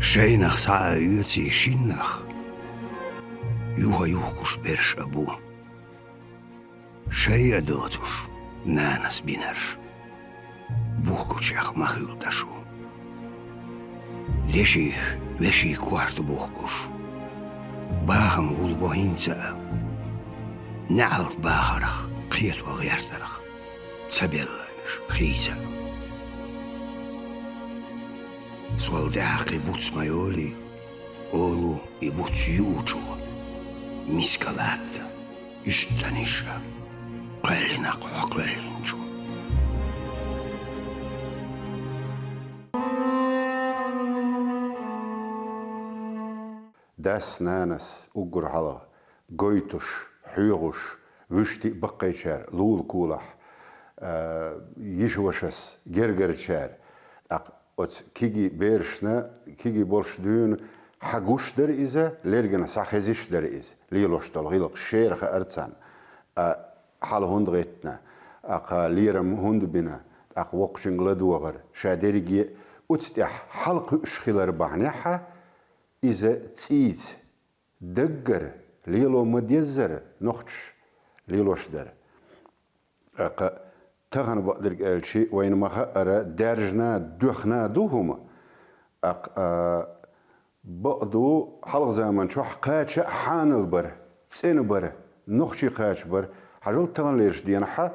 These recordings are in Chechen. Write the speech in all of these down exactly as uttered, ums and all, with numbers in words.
Шайнах схьа а оьций шиннах, юха юхкуш берш а бу. Шай а доцуш, нанас бинарш, бухкучех ма хуьлда шу. Деших веший корта бухкуш, бахам гулбо хӀинца а, неӀалт бахарх, кхето гӀертарх ца белла уьш хийца а. Сол тӀаьхьа кхин буц ма йолий, олу и буц юучо, миска латта, иштта ниша, кхоьллина хьо кхоьллинчо. Дас-нанас уггар хьалха гойтуш, хьоьхуш, вуьшта а баккхийчара лулахь, а, йиша-вашас гергарчара, тӀаккха оцу кегий берашна, кегий болуш дуьйна хьан гуш дара иза, лергана схьахезаш дара иза, лелош долу гӀиллакх шера хаьара царна, а, хьал хӀунда гӀеттина, а, кхин лерам хӀунда бина, тӀаккха воккхачуьнга ладогӀар, ша дерриге а оцу тӀехь хьалакхуьуш хилар бахьанехь, иза цӀийца, даггара, лело ма-деззара нохчаша лелош дара. ТӀаккха тахана бакъдерг аьлча, вайна ма-хаъара, даьржина, доьхна ду хӀума. ТӀаккха, а, бакъду, хьалха заман чохь кхача а хьанал бара, цӀена бара, нохчий кхача бара. Хьажал, таханлерчу денахь,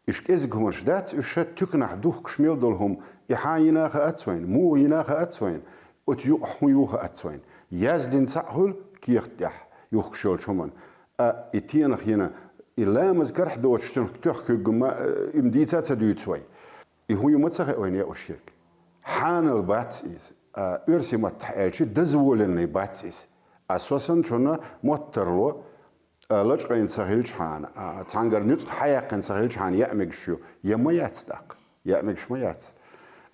уьш кӀезиг хӀуманаш дац, уьш ша туьканахь духкуш мел долу хӀума, и хьан йина а хаац вайна, муха йина а хаац вайна, оцу юкъахь хӀун ю а хаац вайна. Яздина цхьаъ хуьлу кехат тӀехь юхкуш йолчу хӀуманна. А и тенах йина, и ламаз карахь доцуш цунах тоьхна куьг ма, э, и ма дийца а ца дуьйцу вай. И хӀун ю ма ца хаьа вайна яуш ерг. Хьанал бац иза. А, оьрсийн маттахь аьлча, дозволенный бац иза. А со санначунна мотт тарло, а, лачкъийна ца хилчхьана, а, цхьаьнгара нуьцкъ хьаяьккхина ца хилчхьана яа мегаш ю, я ма яц тӀаккха, яа мегаш ма яц.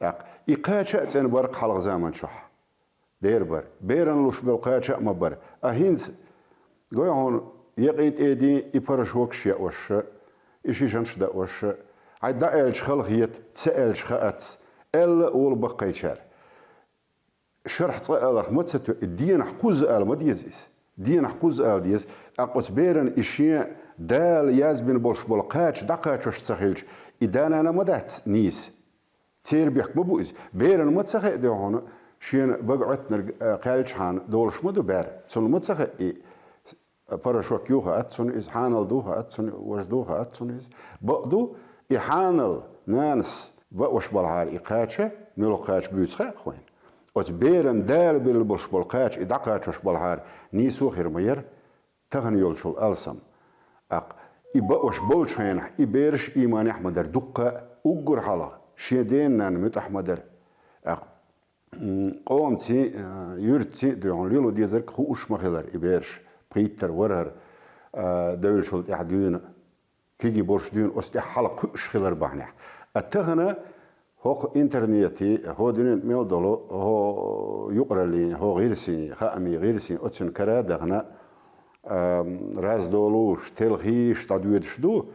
ТӀаккха и кхача а цӀена бара хьалха заман чохь. Дера бара. Беран луш болу кхача а ма бара. А хӀинца, гой хьуна, якъин тӀедин и порошокаш яош, и шишанаш даош, хьайн дӀа аьлча хала хета, ца аьлча хаац, аьлла а волу баккхийчара. Шарахь цкъа аларх ма ца тоьу, и денахь кхузза ала ма деза иза. Денахь кхузза ала деза, тӀаккха оцу беран и шен Дала язбина болуш болу кхача дӀакхачош ца хилча, и да-нана ма дац нийса. Церан бехк ма бу иза. Беран ма ца хаьа, де хьуна, шена бага Ӏоьттинарг, а, кхаьллачхьана долуш ма ду бер. Цунна ма ца хаьа и порошок ю хаац цунна иза, хьанал ду хаац цунна, важа ду хаац цунна иза. Бакъду, и хьанал нанас баош балахьара и кхача, муьлха кхача буьйцу хаьа-кх вайна. Оцу беран Дала белла болуш болу кхача и дӀакхачош балахьара нийсо а хир ма яра, тахана йолчул алсам. ТӀаккха и баош болчу хенахь, и бераш ийманехь ма дара дуккха а, уггар хьалха шен ден-нанна муьтӀахь ма дара. ТӀаккха, м, къомаций, а, юьртаций а дуьйхьун лело дезарг хууш ма хилара и бераш, пхийттара, вархӀара, а, девллачул тӀаьхьа дуьйна, кегий болуш дуьйна оцу тӀехь хьалакхуьуш хилар бахьанехь. А тахана хӀокху интернетий, хӀо дуьнен мел долу, хӀо юкъараллин, хӀо гӀирсин, хаамийн гӀирсин, оцуьнан кара а дахана, а, раздолуш, телхийш дӀадоьдуш ду,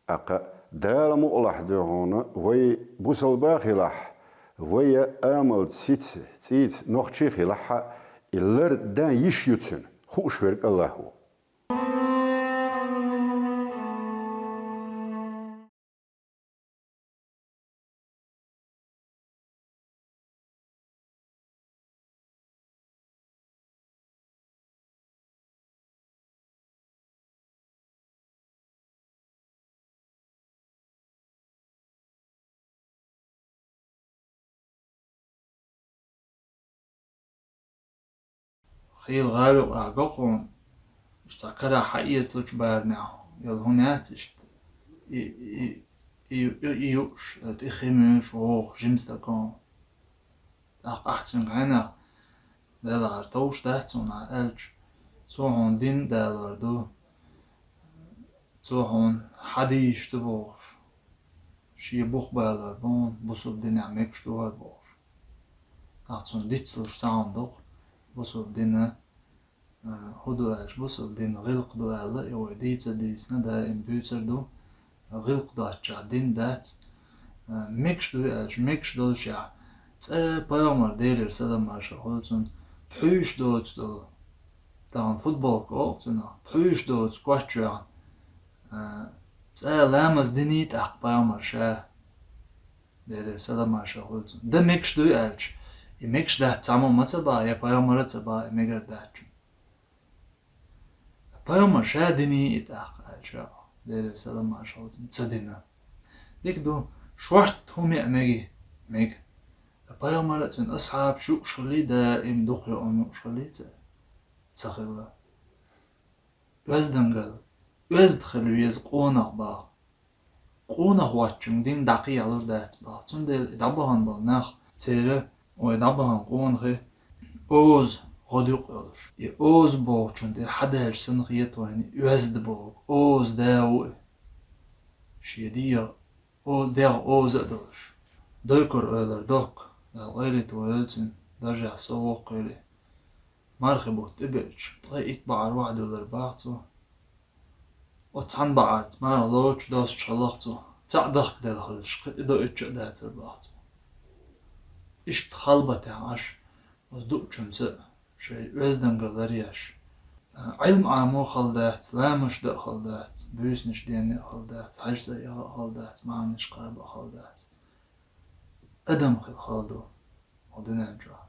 тӀаккха Дала мукъалахь, де хьуна, вай бусалба а хилахь, вай амалца, сица, цӀийца нохчий а хилахь, и лар дан йиш ю цуьнан, хууш верг АллахӀ ву. Хийла гӀала юкъахь го хьуна, иштта цхьа карахь хьаэцалучу барамехь, йолу хӀун яц иштта? И, и, и, и, и юуш, тӀе хи муьйш вогӀуш жима стаг хьуна. ТӀаккха ахь цуьнга хьенех, Делахьара товш дац хьуна аьлча, цо хьуна дин а далор ду, цо хьуна хьадийш ду бохуш, шен бух балор бу хьуна, бусалба динехь мегаш ду хӀара бохуш. Ахь цунна дицлуш ца хьуна доккху, бусалба дина, а, хӀун ду аьлча, бусалба дина гӀиллакх ду аьлла, и вай дийца а дийцина, даим буьйцур ду, гӀиллакх доцчохь дин дац, а, мегаш дуй аьлча, мегаш долушехь, ЦӀа пайхамар, Делера салам-маршал хуьлда цунна, пхьуьйш доцу долу, тахана футболка олу цунах, пхьуьйш доцу коч веана, а, цӀа ламаз диний тӀаккха пайхамар ша, Делера салам-маршал хуьлда цунна. Дан мегаш дуй аьлча, и мегаш дац цхьаммо ма ца баха, я пайхамар а ца баха, и мегар дац чу. Пайхамар ша диний и тӀаккха аьлча, Делера салам-маршал хуьлда цунна, ца дина. Дика ду, шорта хӀума яа мегий, мега. Пайхамар а цуьнан асхьабаш юуш хилий, даим дукха йоуш хилий ца, ца хилла. Оьздангалла, оьзда хила веза къонах баха. Къонах воцчуьнга дин дӀакхехьалур дац баха. Цундела и дӀабахана болу нах, церан, ой, дӀабахана къонахий, оза гӀодаюкъ йолуш. И оза бохучунна тӀера хьадаьлча санна хета вайна и оьзда бохург, оза да ву и. Шен дегӀ, о, дегӀ оза а долуш. Дойкур-Эвлара Докка, Дала къайле тойойла цуьнан, даржехь сов воккхуьйлий. Мархи бутт тӀебеача, ткъе итт бӀара охьадуьллура баха цо. Оцу цхьана бӀарца марха лоцуш достуш хилла-кх цо. Цхьаъ дахкаделла хилча, кхин тӀедоуьйтуш а дацара баха цо. Иштта халбатехь Ӏаш, оцу дуучунца шайн оьздангалла ларъеш. Ӏилма Ӏамо а хала дац, ламазаш дан а хала дац, буьйсанаш ден а хала дац, хьаьжцӀа яха а хала дац, марханаш кхаба а хала дац. Адам хила хала ду. Хьо дуьнен чохь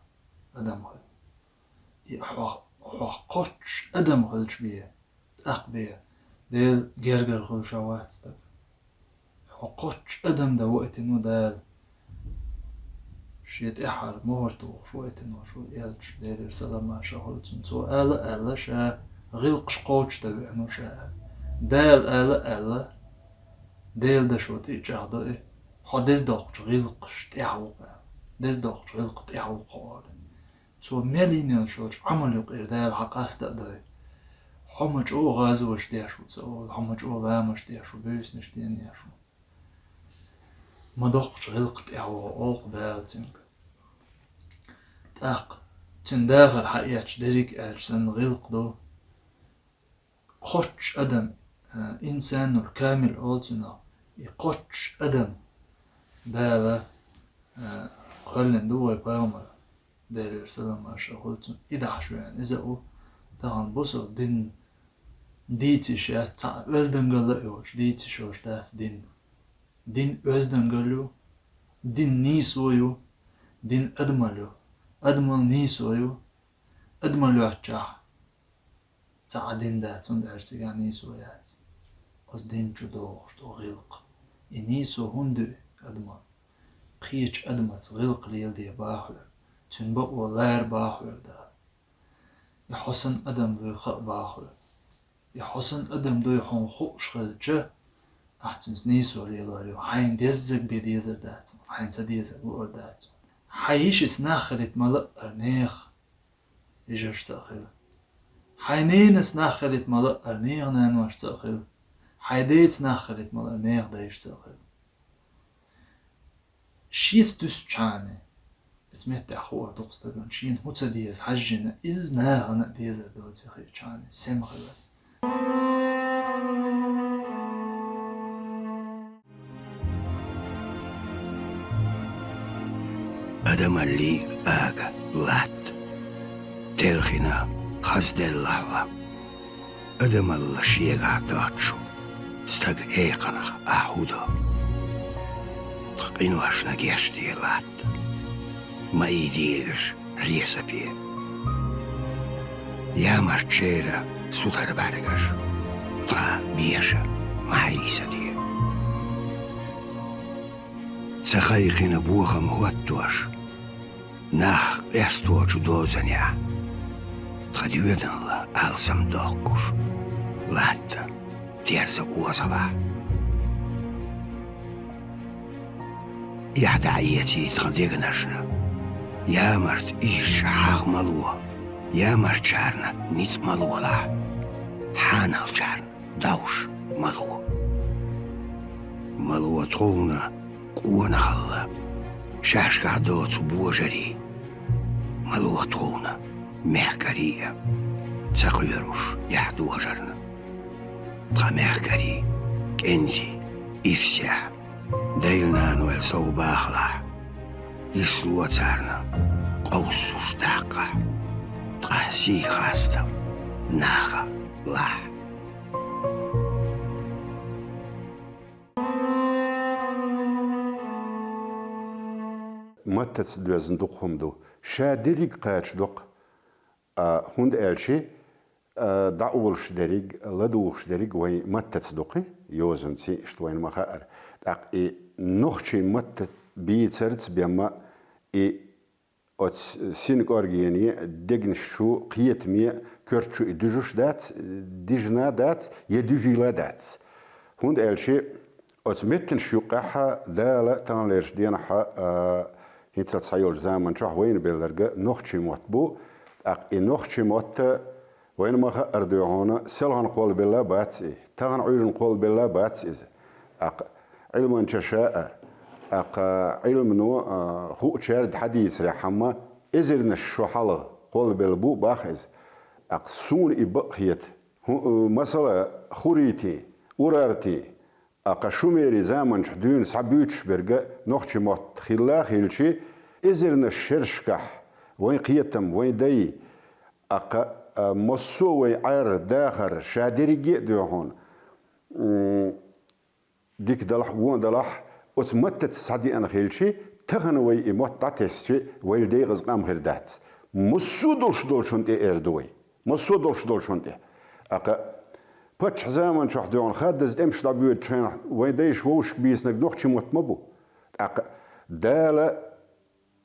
адам хила. И хьох, хьох кхоччуш адам хилча бен, тӀаккха бен, Делан гергара хуьлуш а вац стаг. Хьо кхоччуш адам дан ваийтина ву Дала. Шен тӀаьххьара мухӀар тухуш ваийтина ву шу элча, Делера салам-маршал хуьлда цунна. Цо ала а аьлла ша, гӀиллакхаш кхочушдан веана ву ша аьлла. Дала ала а аьлла, Делан дашо тӀе а чӀагӀдо и. Хьо деза доккхучу гӀиллакхаш тӀехь ву-кх аьлла. Деза доккхучу гӀиллакх тӀехь ву-кх хьо олий. Цо мел йина йолчу Ӏамал юкъера Дала хьан къаста а дой. Хьо ма чӀогӀа гӀазоташ деш ву ца олу, хьо ма чӀогӀа ламазаш деш ву, буьйсанаш ден еш ву. Ма доккхучу гӀиллакх тӀехь ву хьо олу-кх Дала цуьнга. ТӀаккха цуьнан дахар хьаэцча дерриг а аьлча санна гӀиллакх ду. Кхоччуш адам, а, инсанул камил олу цунах, и кхоччуш адам Дала, а, кхоьллина ду вай пайхамар, Делера салам-маршал хуьлда цунна, и дахьаш веана иза а ву, тахана бусалба дин дийца йиш яц, цхьа оьздангалла а йоцуш, дийца йиш йолуш дац дин. Дин оьздангалла ю, дин нийсо ю, дин адамалла ю, адамалла нийсо ю, адамалла йоцчахь цхьа а дин дац, хӀунда аьлча цигахь нийсо яц. Оцу дин чу догӀуш ду гӀиллакх. И нийсо хӀунда ю адаман? Кхечу адамаца гӀиллакх леладе боху хьоьга, цуьнан бакъо лара боху хьоьга Дала. И хьо санна адам дуй хаа боху хьоьга. И хьо санна адам дуй хьуна хууш хилча, ахь цуьнца нийсо лелор ю. Хьайна деззарг бен дезар дац, хьайна ца дезарг луур дац. Хьан йишица нах хилийта ма-лаъара нехан йижаршца а хила. Хьайн ненаца нах хилийта ма-лаъара нехан наношца а хила. Хьайн деца нах хилийта ма-лаъара нехан дайшца а хила. Шеца дуьсучхьана, иза меттехь хуур ду-кх стагана, шена хӀун ца деза хьаьжжина, иза нахана а дезар доций хиъчхьана, сема хилар. Адамаллин ага латта, телхина хазделла хьо. Адамалла шегахь доцчу стаг экханах ахь хӀун до? Тхан къиношна гечде латта, ма ийде уьш хьесапе. Ямарчеран сутара бӀаьргаш тхан беша ма хьийсаде. Ца кхайкхина бохам хӀоттош, нах къесточу дозанехь, тхан доьналла алсам доккхуш, латта терза озалахь. Эхь дӀаэций тхан дегнашна, ямарта ийрча хьагӀ ма ло, ямарчарна ницкъ ма лолахь, хьаналчарна довш ма ло. Ма ло тхуна къонахалла шаьшкахь доцу божарий, ма ло тхуна мехкарий а, ца кхоьруш эхь дожарна. Тхан мехкарий, кӀентий, ирсехь, дайла-нанойла сов бахалахь, Исло царна къовсуш даккха, ткъа сий хастам наха лахь. Маттаца доьзна дукха хӀума ду. Ша дерриг кхача доккха, а, хӀунда аьлча, а, дӀаолуш дерриг, ладугӀуш дерриг вайн маттаца дукха, йозанца иштта вайна ма хаара. ТӀаккха и нохчийн матта бийцарца бемма и оцу синкъоргене дегнаш чу, кхетаме коьрта чу и дуьжуш дац, дижна дац, я дуьжийла дац. ХӀунда аьлча оцу меттанаш юккъехьа Дала таханлерчу денахьа, а, хӀинццалц схьайолчу заман чохь вайна белларг нохчийн мотт бу, тӀаккха и нохчийн мотта вайна ма хаара дуй хьуна, селхана кхоллабелла бац и, тахана Ӏуьйранна кхоллабелла бац иза. ТӀаккха Ӏилманчаша а, тӀаккха Ӏилмано, а, хуучаьрга хьадийцарехь хьамма, эзарнаш шо хьалха кхоллабелла бу баха иза. ТӀаккха суна и бакъ хета. ХӀу-, масала, хурритийн, урартийн, тӀаккха шумерийн заманчохь дуьйна схьабуьйцуш берг нохчийн мотт хилла а хилча, эзарнаш шерашкахь вайн кхетам, вайн дай, тӀаккха, а, массо а вай Ӏар, дахар, ша дерриге а дуй хьуна, м, дика далахь, вон далахь, оцу маттаца схьадеана хилча, тахана вай и мотт дӀатесча, вайл декъаза къам хир дац. Массо а долуш долчунна тӀе эр ду вай. Массо а долуш долчунна тӀе. ТӀаккха паччахьан заман чохь дуй хьуна хаддаза тӀемаш дӀабоьдучу хенахь вайн дайша вовшашка бийцинарг нохчийн мотт ма бу. ТӀаккха Дала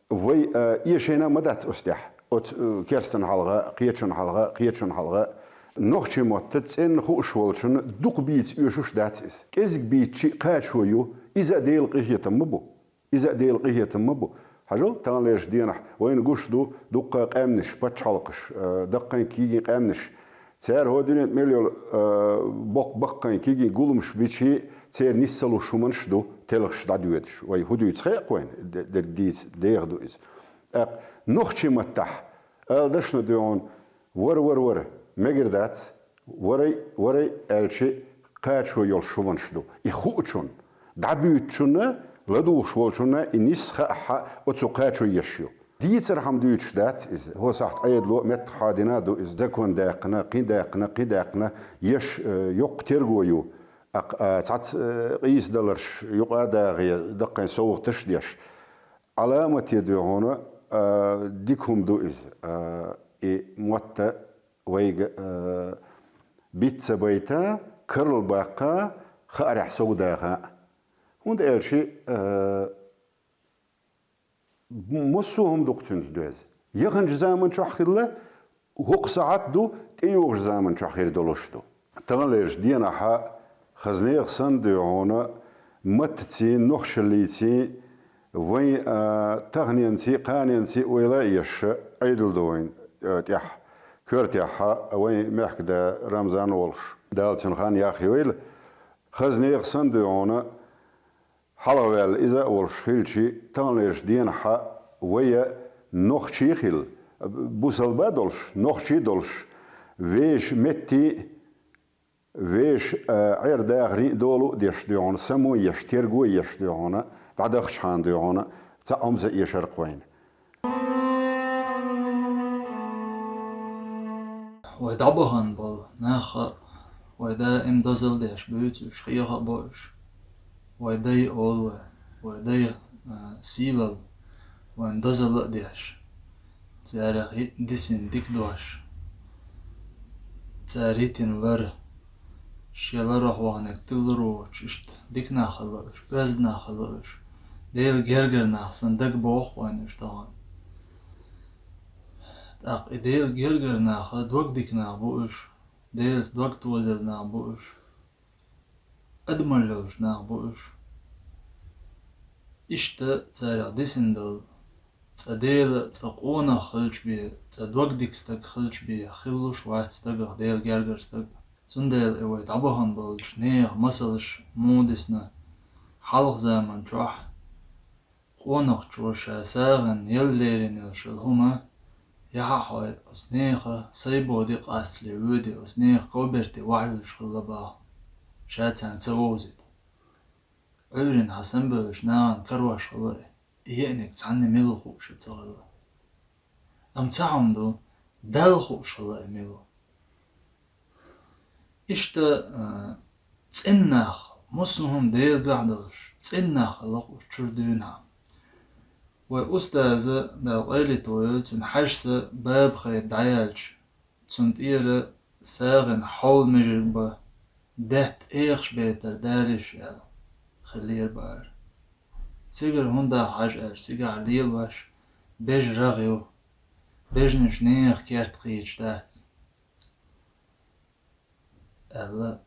вай, а, эшийна ма дац оцу тӀехь. Оцу, а, керстанна хьалха, кхечунна хьалха, кхечунна хьалха. Нохчийн мотта цӀенна хууш волчунна дукха бийца оьшуш дац иза. КӀезиг бийцча а кхачо ю, иза а Делан къинхетам ма бу. Иза а Делан къинхетам ма бу. Хьажал, таханлерчу денахь вайна гуш ду дуккха къаьмнаш, пачхьалкхаш, а, даккхайн кегий къаьмнаш. Цара хӀокху дуьнен тӀе мел йолу, а, боккха баккхайн кегий гуламаш бича а, церан нисса луш хӀуманаш а ду, телхаш дӀадоьдуш. Вай хӀун дуьйцу хаьа-кх вайна, де-, дерг дийца деха ду иза. ТӀаккха нохчийн маттахь ала дашна дуй хьуна, вара, вара, вара, мегар дац, варай, варай аьлча, кхачо йолуш хӀуманаш ду. И хуучунна, дӀабуьйцучунна, ладугӀуш волчунна и нисса хаахь, оцо кхачо еш ю. Дийцархьама дуьйцуш дац иза. ХӀокху сахьт Ӏедало а меттахъхьа дина а ду иза. Закон даьккхина, кхин даьккхина, кхин даьккхина, еш, э, йоккха терго ю. Аккха, а, цхьацца, э, къийсадаларш юкъа а дагӀе, даккхайн совгӀаташ а деш. Ӏаламате дуй хьуна, а, дика хӀума ду иза. А, и мотта вайга, а, биц ца байта, карла баккха, хаарехь сов даха. ХӀунда аьлча, а, массо а хӀума ду-кх цуьнца доьзна. Яханчу заман чохь хилла, хӀокху сахьт ду, тӀейогӀучу заман чохь хир долуш ду. Таханлерчу денахьа хазнех санна дуй хьуна, маттаций, нохчаллийций, вайн, а, таханенций, кханенций ойла а еш, Ӏедал ду вайн, а, тӀехь, коьртехьа вайн мехкада Рамзан волуш. Дала цуьнан хан яхйойла. Хазнех санна дуй хьуна, хьалхаваьлла иза а волуш хилча, таханлерчу денахьа вай а нохчий а хилла, бусалба а долуш, нохчий а долуш, вешан меттий а, вешан, а, Ӏер-дахарийн а дола а деш дуй хьуна, само а еш, терго а еш дуй хьуна, дӀадахчахьана дуй хьуна, цхьа а хӀума ца эшар-кх вайна. Вай дӀабахана болу нах а, вай даим дозалла деш буьйцу уьш, хьеха а бо уьш. Вай дай олу вай, вай дай, а, сийлалла вайн дозалла а деш. Царах йиъ дисина дика дош. Цара йитина лар. Шен ларах ваханарг тилур воцуш, иштта дика нах хилла уьш, оьзда нах хилла уьш. Делан гергара нах санна дагабоху вайна уьш тахана. ТӀаккха и Делан гергара нах дог дика нах бу уьш, Делаца дог тоделла нах бу уьш, адамалла йолуш нах бу уьш. Иштта царах дисина долу, цкъа Дела, цкъа къонах хилча бен, цкъа дог дика стаг хилча бен, хилалуш вац стагах Делан гергара стаг. Цундела и вай дӀабахана болчу нехан масалш муха дисна, хьалха заман чохь къонахчо ша сагӀина елла лерина йолуш йолу хӀума, яхьа хьой, оцу нехан сайбо де къастале воьде, оцу нехан ковберте вахьуьллуш хилла боху, ша царна ца вовзийта. Ӏуьйранна хьан самабевллачу нахана карош хилла и. еаниг цхьанне мила хууш ца хилла. Амма цхьа хӀума ду, Далла хууш хилла и мила. Иштта, а, цӀена нах, массанхьа Делан дуьхьа долуш, цӀена нах хилла-кх уьш чуьра дуьйна. Вай устаза, Дала къайле тойойла цуьнан, хьаьжас баба хайда дӀаяьлча, цунна тӀера сагӀина хьовла межиг бан, даьтта экхаш бетар далийша аьлла, хиллера бахара. Цигара хӀунда хьажа аьлча, цигахь лелош бежан рагӀ ю, бежанаш нехан керта кхеташ дац аьлла,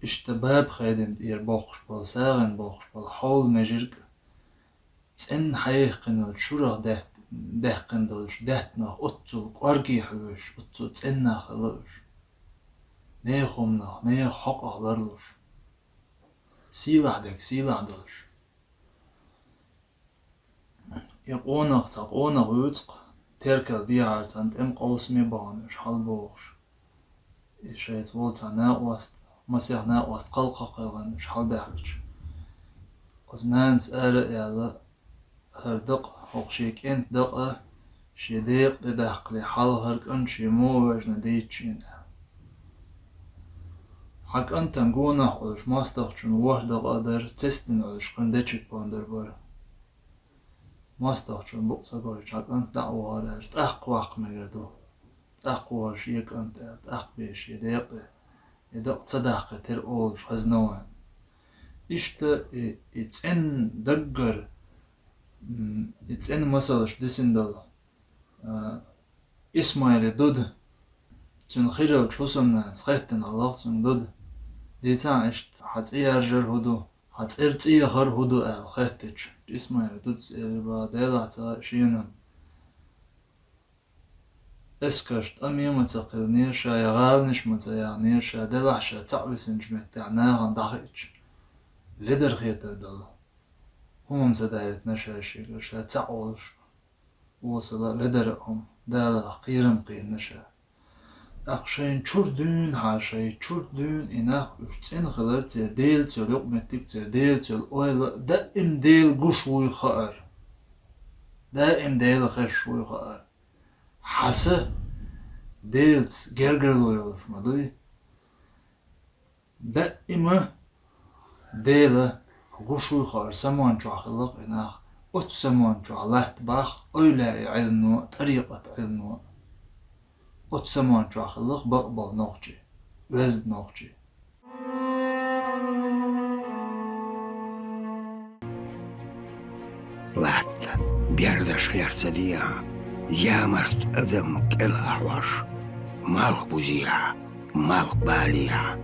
иштта баба хайдина тӀера боккхуш болу, сагӀина боккхуш болу хьовла межиг а, цӀенна хьаехкина йолчу шурах даьт-, даьккхина долчу даьттанах оццул кӀорге хьоьжуш, оццул цӀена нах хилла уьш. Нехан хӀуманах, нехан хьокъах ларлуш. Сийлахь дерг сийлахь долуш. И къонах, цхьа къонах вуьйцу-кх, теркал дехьара царна тӀеман къовсаме бахана уьш хьалабохуш. И шайца волу цхьа накъост, масех накъост кхалкхах кхелхина уьш хьалабаьхкича. Оцу нанас ара а яьлла, хӀара дакъа, хӀокху шен кӀентан дакъа шен декъа тӀе даккхале, хьалха хӀара кӀант шен муха вежна дийцича шена. Хьан кӀантана гонах Ӏуьллуш мостагӀчун ворхӀ дакъа а дара, цестина Ӏуьллуш кхуьнан дечиг-пондар бара. МостагӀчун букъ ца гойтуш хьан кӀант дӀа а вахара аьлча, тӀаккха ваккха мегар ду. ТӀаккха вахара шен кӀант аьлла, тӀаккха бен шен декъа тӀе. И дакъа ца даккхийтира олуш хезна вайн. Иштта и, и цӀена даггара, м, и цӀена масалаш дисина долу, а, Исмайлан Дуда, цуьнан хиралчу хӀусамнанас хаьттина хилла-кх цуьнга: «Дуда, дийцахьа иштта, хьан цӀе яржар хӀун ду, хьан цӀера цӀе яхар хӀун ду?» — аьлла хаьттича. Исмайлан Дудас элира бах: «Делахь ца хаьа шена-м. Эскарш тӀаме ма ца кхиънера ша, я гӀаланаш ма ца яхнера ша, делахь ша цхьаъ висинчу меттехь нахана дӀахиъча, ледар хетар долу хӀума ма ца дарийтина ша шегара, ша цхьаъ волуш, осала а, ледара а хӀума, Далах кхерам кхиъна ша». ТӀаккха шайна чуьра дуьйна хьан, шайна чуьра дуьйна и нах, уьш цӀена хилар, церан Делаца йолу юкъаметтиг, церан Делаца йолу ойла а, даим Дела гуш вуй хаар, даим Дела хезаш вуй хаар. Хьан са Делаца гергарло йолуш ма дуй. Даима Дела гуш вуй хаар самон чохь хилла-кх и нах. Оцу самон чохь латта бах эвлаяийн Ӏилмано а, тӀарикъат Ӏилмано а. Оцу самон чохь хилла-кх бакъболу нохчий, оьзда нохчий. Латта бердаш хер ца дехьа, ямарт адам кӀел а хьош, малх бузехьа, малх балехьа,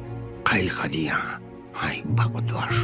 кхайкхадехьа хьайн бакъдош.